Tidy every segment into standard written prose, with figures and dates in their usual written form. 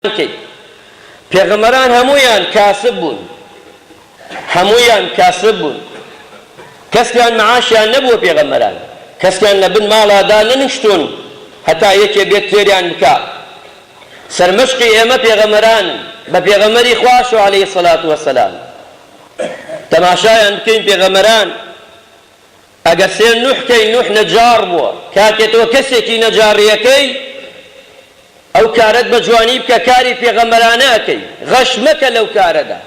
کەی پێغەمبەران هەموویان کاسب بوون هەموویان کاسب بوون کەسیان معاشیان نەبووە پێغەمبەران کەسیان لە بن ماڵا دانەنیشتوون هەتا یەکێ بێت تێریان بکا سەرمەشقی ئێمە پێغەمبەرانن بە پێغەمبەری خواشەوە عەلەیهی سەلات وەسەلام تەماشایان بکەین پێغەمبەران ئەگەر سێر نوح کەی نوح نەجاڕ بووە کاتێ تۆ کەسێکی نەجاڕیەکەی ئەو کارەت بە جوانی بکە کاری پێغەمبەرانە ئەکەی غەش مەکە لەو کارەدا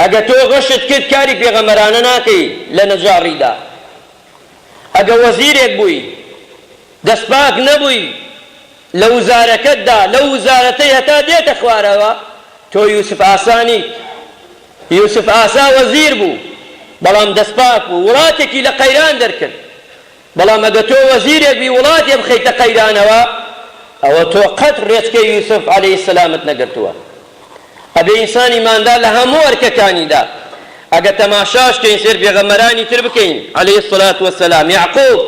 ئەگە تۆ غەشت کرد کاری پێغەمبەرانە ناکەی لە نەجاڕیدا ئەگە وەزیرێک بووی دەست پاک نەبووی لە وزارەکەتدا لەو وزارەتەی هەتا دێتە خوارەوە تۆ یوسف ئاسا نیت یوسف ئاسا وەزیر بوو بەڵام دەست پاک بوو وڵاتێکی لە قەیران دەرکرد بەڵام ئەگە تۆ وەزیرێک بی وڵاتێ بخەیتە قەیرانەوە ئەوە تۆ قەت ڕێچکەی یوسف علیە السلامت نەگرتووە ئەبێ ئینسان ئیماندار لە هەموو ئەرکەکانیدا ئەگە تەماشاش کەین سێر پێغەمبەرانی تر بکەین علیە الصلوة والسلام یعقوب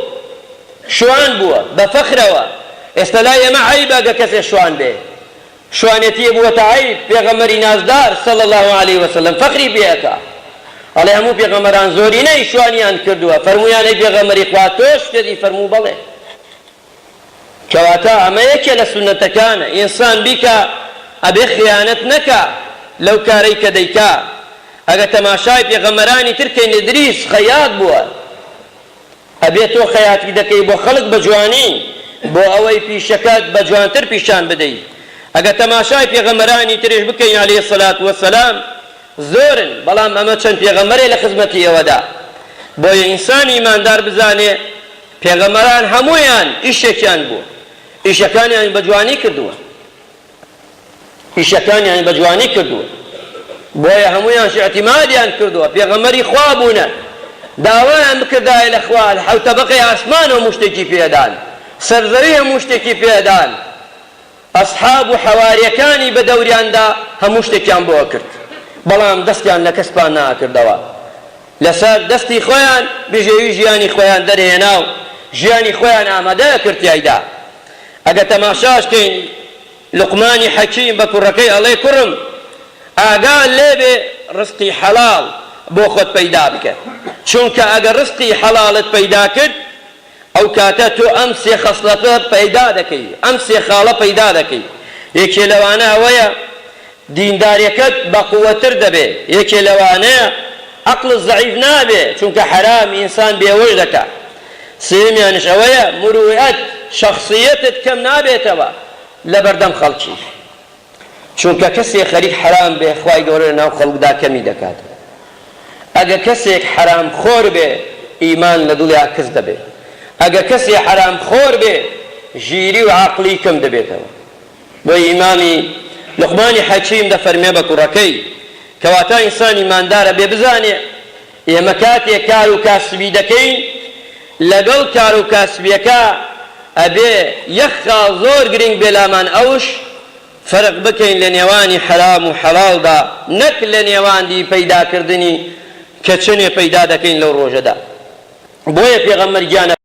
شوان بووە بە فەخرەوە ئێستا لای ئێمە عەیبە ئەگە کەسێ شوان بێ شوانێتیە بووەتە عەیب پێغەمبەری نازدار صلی اللە علیە وسلم فەخری پێ ئەکا ئەڵێ هەموو پێغەمبەران زۆرینەی شوانیان کردووە فەرموویان ئەی پێغەمبەری خوا تۆش کردی فەرموو بەڵێ کەواتە ئەمە یەکێ لە سوننەتەکانە ئینسان بیکا ئەبێ خیانەت نەکا لەو کارەی کە دەیکا ئەگە تەماشای پێغەمبەرانی تر کەین ئیدریس خەیات بووە ئەبێ تۆ خەیاتی دەکەی بۆ خەڵک بە جوانی بۆ ئەوەی پیشەکەت بە جوانتر پیشان بدەی ئەگەر تەماشای پێغەمبەرانی تریش بکەین علیە الصلوە والسلام زۆرن بەڵام ئەمە چەند پێغەمبەرێ لە خزمەتی ئێوەدا بۆیە ئینسانی ئیماندار بزانێ پێغەمبەران هەموویان ئیشێکیان بووە ئیشەکانیان بە جوانی کردووە. ئیشەکانیان بە جوانی کردووە بۆیە هەموویانش ئیعتیمادیان کردووە پێغەمبەری خوا بوونە داوایان بکردایە لە خوا لە حەوت تەبەقەی ئاسمان هەموو شتێکی پێدان سەر زەوی هەموو شتێکی پێدان ئەسحاب و حەواریەکانی بە دەوریاندا هەموو شتێکیان بۆ کرد بەڵام دەستیان لە کەس پان ناکردەوە لەسەر دەستی خۆیان بژێوی ژیانی خۆیان دەرهێنا و ژیانی خۆیان ئامادە کرد تیایدا ئەگەر تەماشاش کەین لوقمانی حەکیم بە کوڕەکەی ئەڵێ کوڕم ئاگات لێبێ ڕزقی حەڵاڵ بۆ خۆت پەیدا بکە چونکە ئەگەر ڕزقی حەڵاڵت پەیدا کرد ئەو کاتە تۆ ئەم سێ خەسڵەتە پەیدا دەکەی ئەم سێ خاڵە پەیدا دەکەی یەکێ لەوانە ئەوەیە دینداریەکەت بەقوەتر دەبێ یەکێ لەوانەیە عەقڵت زەعیف نابێ چونکە حەرام ئینسان بێوەش دەکا سێیەمیانش ئەوەیە مروئەت شەخسیەتت کەم نابێتەوە لەبەردەم خەڵکی چونکە کەسێ خەریک حەرام بێ خوای گەورە لەناو خەڵکدا کەمی دەکات ئەگە کەسێک حەرام خۆر بێ ئیمان لە دڵیا کز دەبێ ئەگە کەسێ حەرام خۆر بێ ژیری و عەقڵی کەم دەبێتەوە بۆیە ئیمامی لوقمانی حەکیم دەفەرمێ بە کوڕەکەی، کەواتە ئینسان ئیماندار ئەبێ بزانێ ئێمە کاتێ کار و کاسبی دەکەین لەگەڵ کار و کاسبیەکە ئەبێ یەک خاڵ زۆر گرنگ بێ لامان ئەوش فەرق بکەین لە نێوانی حەرام و حەڵاڵدا نەک لە نێواندی پەیداکردنی کە چەنێ پەیدا دەکەین لەو ڕۆژەدا بۆیە پێغەمبەر گیانە.